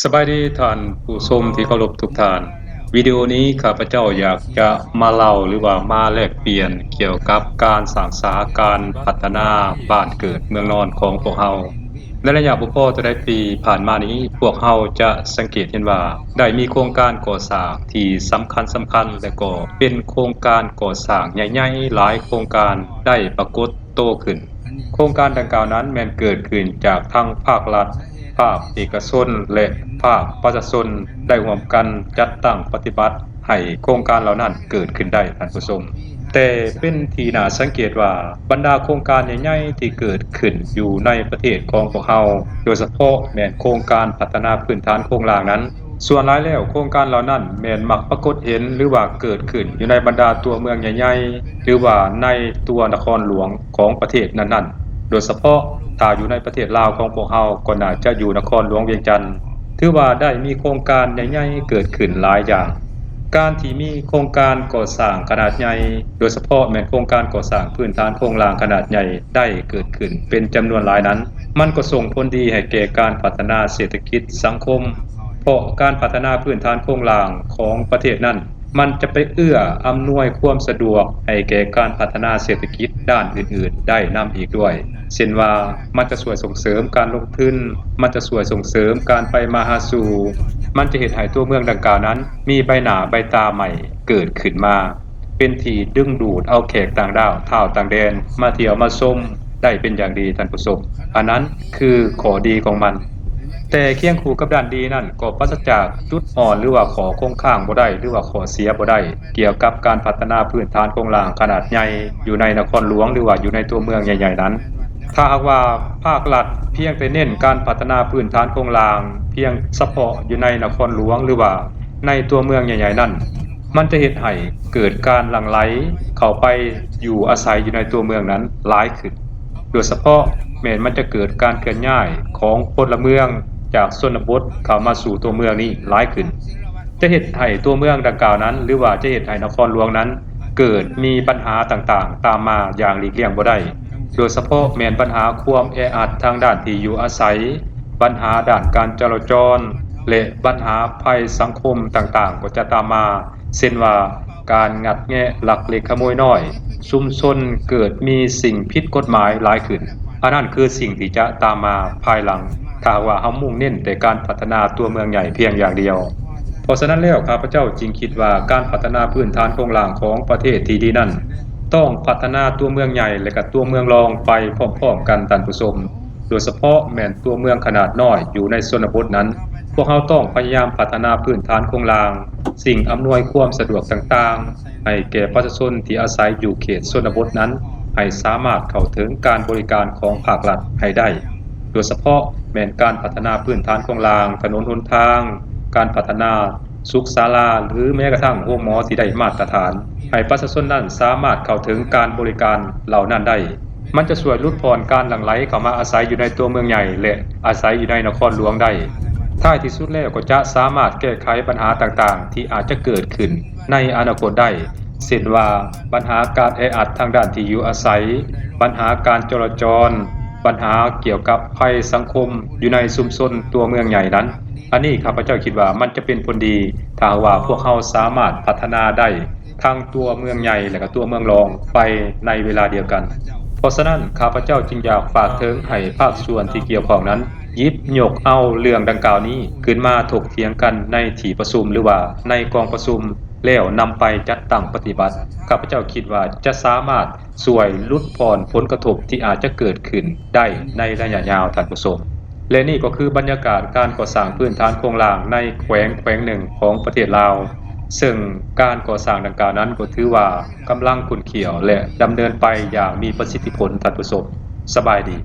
ສະບາຍດີທ່ານຜູ້ຊົມທີ່ເຄົາລົບທຸກທ່ານ. ວິດີໂອນີ້ຂ້າພະເຈົ້າຢາກຈະມາເລົ່າ ຫຼືວ່າມາແລກປ່ຽນກ່ຽວກັບການສ້າງສາການພັດທະນາບ້ານເກີດເມືອງນອນຂອງພວກເຮົາ. ໃນໄລຍະບໍ່ພໍເທົ່າໃດປີຜ່ານມານີ້, ພວກເຮົາຈະສັງເກດເຫັນວ່າໄດ້ມີໂຄງການກໍ່ສ້າງທີ່ສຳຄັນໆ ແລະ ກໍເປັນໂຄງການກໍ່ສ້າງໃຫຍ່ໆຫຼາຍໂຄງການໄດ້ປາກົດໂຕຂຶ້ນ. ໂຄງການດັ່ງກ່າວນັ້ນແມ່ນເກີດຂຶ້ນຈາກທັງພາກລັດ, ພາກເອກະຊົນ ແລະ ພາກປະຊາຊົນໄດ້ຮ່ວມກັນຈັດຕັ້ງປະຕິບັດໃຫ້ໂຄງການເຫຼົ່ານັ້ນເກີດຂຶ້ນໄດ້, ທ່ານຜູ້ຊົມ. ແຕ່ເປັນທີ່ໜ້າສັງເກດວ່າ ບັນດາໂຄງການໃຫຍ່ໆທີ່ເກີດຂຶ້ນຢູ່ໃນປະເທດຂອງພວກເຮົາ, ໂດຍສະເພາະແມ່ນໂຄງການພັດທະນາພື້ນຖານໂຄງລ່າງນັ້ນ, ສ່ວນຫຼາຍແລ້ວໂຄງການເຫຼົ່ານັ້ນແມ່ນມັກປາກົດເຫັນ ຫຼືວ່າເກີດຂຶ້ນຢູ່ໃນບັນດາຕົວເມືອງໃຫຍ່ໆ ຫຼືວ່າໃນຕົວນະຄອນຫຼວງຂອງປະເທດນັ້ນໆ, ໂດຍສະເພາະຖ້າຢູ່ໃນປະເທດລາວຂອງພວກເຮົາກໍໜ້າຈະຢູ່ນະຄອນຫຼວງວຽງຈັນ. ຖືວ່າໄດ້ມີໂຄງການໃຫຍ່ໆເກີດຂຶ້ນຫຼາຍຢ່າງ. ການທີ່ມີໂຄງການກໍ່ສ້າງຂະໜາດໃຫຍ່, ໂດຍສະເພາະແມ່ນໂຄງການກໍ່ສ້າງພື້ນຖານໂຄງລ່າງຂະໜາດໃຫຍ່ໄດ້ເກີດຂຶ້ນເປັນຈຳນວນຫຼາຍນັ້ນ, ມັນກໍສົ່ງຜົນດີໃຫ້ແກ່ການພັດທະນາເສດຖະກິດສັງຄົມ, ເພາະການພັດທະນາພື້ນຖານໂຄງລ່າງຂອງປະເທດນັ້ນ ມັນຈະໄປເອື້ອອຳນວຍຄວາມສະດວກໃຫ້ແກ່ການພັດທະນາເສດຖະກິດດ້ານອື່ນໆໄດ້ນຳອີກດ້ວຍ, ເຊັ່ນວ່າ ມັນຈະຊ່ວຍສົ່ງເສີມການລົງທຶນ, ມັນຈະຊ່ວຍສົ່ງເສີມການໄປມາຫາສູ່, ມັນຈະເຮັດໃຫ້ຕົວເມືອງດັ່ງກ່າວນັ້ນມີໃບໜ້າໃບຕາໃໝ່ເກີດຂຶ້ນມາ, ເປັນທີ່ດຶງດູດເອົາແຂກຕ່າງດ້າວ, ທ້າວຕ່າງແດນມາທ່ຽວມາຊົມໄດ້ເປັນຢ່າງດີ, ທ່ານຜູ້ຊົມ. ອັນນັ້ນຄືຂໍ້ດີຂອງມັນ. ແຕ່ຄຽງຄູ່ກັບດ້ານດີນັ້ນ ກໍປາສະຈາກຈຸດອ່ອນ ຫຼືວ່າຂໍ້ຄົງຄ້າງບໍ່ໄດ້ ຫຼືວ່າຂໍ້ເສຍບໍ່ໄດ້ ກ່ຽວກັບການພັດທະນາພື້ນຖານໂຄງລ່າງຂະໜາດໃຫຍ່ຢູ່ໃນນະຄອນຫຼວງ ຫຼືວ່າຢູ່ໃນຕົວເມືອງໃຫຍ່ໆນັ້ນ. ຖ້າຫາກວ່າພາກລັດພຽງແຕ່ເນັ້ນການພັດທະນາພື້ນຖານໂຄງລ່າງພຽງສະເພາະຢູ່ໃນນະຄອນຫຼວງ ຫຼືວ່າໃນຕົວເມືອງໃຫຍ່ໆນັ້ນ, ມັນຈະເຮັດໃຫ້ເກີດການຫຼັ່ງໄຫຼເຂົ້າໄປຢູ່ອາໄສຢູ່ໃນຕົວເມືອງນັ້ນຫຼາຍຂຶ້ນ, ໂດຍສະເພາະແມ່ນມັນຈະເກີດການເຄື່ອນຍ້າຍຂອງພົນລະເມືອງຈາກຊົນນະບົດເຂົ້າມາສູ່ຕົວເມືອງນີ້ຫຼາຍຂຶ້ນ, ຈະເຮັດໃຫ້ຕົວເມືອງດັ່ງກ່າວນັ້ນ ຫຼືວ່າຈະເຮັດໃຫ້ນະຄອນຫຼວງນັ້ນເກີດມີບັນຫາຕ່າງໆຕາມມາຢ່າງຫຼີກລ່ຽງບໍ່ໄດ້, ໂດຍສະເພາະແມ່ນບັນຫາຄວາມແອອັດທາງດ້ານທີ່ຢູ່ອາໄສ, ບັນຫາດ້ານການຈະລາຈອນ ແລະ ບັນຫາໄພສັງຄົມຕ່າງໆກໍຈະຕາມມາ, ເຊັ່ນວ່າ ການງັດແງະລັກເລັກຂະໂມຍນ້ອຍ, ຊຸມຊົນເກີດມີສິ່ງຜິດກົດໝາຍຫຼາຍຂຶ້ນ. ອັນນັ້ນຄືສິ່ງທີ່ຈະຕາມມາພາຍຫຼັງ ຖ້າຫາກວ່າເຮົາມຸ່ງເນັ້ນແຕ່ການພັດທະນາຕົວເມືອງໃຫຍ່ພຽງຢ່າງດຽວ. ເພາະສະນັ້ນແລ້ວ ຂ້າພະເຈົ້າຈຶ່ງຄິດວ່າການພັດທະນາພື້ນຖານໂຄງລ່າງຂອງປະເທດທີ່ດີນັ້ນ ຕ້ອງພັດທະນາຕົວເມືອງໃຫຍ່ ແລະ ກະຕົວເມືອງລອງໄປພ້ອມໆກັນ, ທ່ານຜູ້ຊົມ. ໂດຍສະເພາະແມ່ນຕົວເມືອງຂະໜາດນ້ອຍຢູ່ໃນຊົນນະບົດນັ້ນ, ພວກເຮົາຕ້ອງພະຍາຍາມພັດທະນາພື້ນຖານໂຄງລ່າງ, ສິ່ງອຳນວຍຄວາມສະດວກຕ່າງໆ ໃຫ້ແກ່ປະຊາຊົນທີ່ອາໄສຢູ່ເຂດຊົນນະບົດນັ້ນ ໃຫ້ສາມາດເຂົ້າເຖິງການບໍລິການຂອງພາກລັດໃຫ້ໄດ້, ໂດຍສະເພາະແມ່ນການພັດທະນາພື້ນຖານໂຄງລ່າງ, ຖະໜົນຫົນທາງ, ການພັດທະນາສຸກສາລາ ຫຼື ແມ້ກະທັ່ງໂຮງໝໍທີ່ໄດ້ມາດຕະຖານ, ໃຫ້ປະຊາຊົນນັ້ນສາມາດເຂົ້າເຖິງການບໍລິການເຫຼົ່ານັ້ນໄດ້. ມັນຈະຊ່ວຍຫຼຸດຜ່ອນການຫຼັ່ງໄຫຼເຂົ້າມາອາໄສຢູ່ໃນຕົວເມືອງໃຫຍ່ ແລະ ອາໄສຢູ່ໃນນະຄອນຫຼວງໄດ້. ທ້າຍທີ່ສຸດແລ້ວກໍຈະສາມາດແກ້ໄຂບັນຫາຕ່າງໆທີ່ອາດຈະເກີດຂຶ້ນໃນອະນາຄົດໄດ້, ເຊັ່ນວ່າ ບັນຫາການແອອັດທາງດ້ານທີ່ຢູ່ອາໄສ, ບັນຫາການຈະລາຈອນ, ບັນຫາກ່ຽວກັບໄພສັງຄົມຢູ່ໃນຊຸມຊົນຕົວເມືອງໃຫຍ່ນັ້ນ. ອັນນີ້ຂ້າພະເຈົ້າຄິດວ່າມັນຈະເປັນຜົນດີ ຖ້າຫາກວ່າພວກເຮົາສາມາດພັດທະນາໄດ້ ທັງຕົວເມືອງໃຫຍ່ ແລະ ກະຕົວເມືອງລອງໄປໃນເວລາດຽວກັນ. ເພາະສະນັ້ນ ຂ້າພະເຈົ້າຈຶ່ງຢາກຝາກເຖິງໃຫ້ພາກສ່ວນທີ່ກ່ຽວຂ້ອງນັ້ນ ຫຍິບຍົກເອົາເລື່ອງດັ່ງກ່າວນີ້ຂຶ້ນມາຖົກຖຽງກັນໃນທີ່ປະຊຸມ ຫຼືວ່າໃນກອງປະຊຸມ ແລ້ວນຳໄປຈັດຕັ້ງປະຕິບັດ. ຂ້າພະເຈົ້າຄິດວ່າຈະສາມາດຊ່ວຍຫຼຸດຜ່ອນຜົນກະທົບທີ່ອາດຈະເກີດຂຶ້ນໄດ້ໃນໄລຍະຍາວ, ທ່ານຜູ້ຊົມ. ແລະ ນີ້ກໍຄືບັນຍາກາດການກໍ່ສ້າງພື້ນຖານໂຄງລ່າງໃນແຂວງແຂວງໜຶ່ງຂອງປະເທດລາວ, ເຊິ່ງການກໍ່ສ້າງດັ່ງກ່າວນັ້ນກໍຖືວ່າກຳລັງຂຸ້ນຂ້ຽວ ແລະ ດຳເນີນໄປຢ່າງມີປະສິດທິຜົນ, ທ່ານຜູ້ຊົມ. ສະບາຍດີ.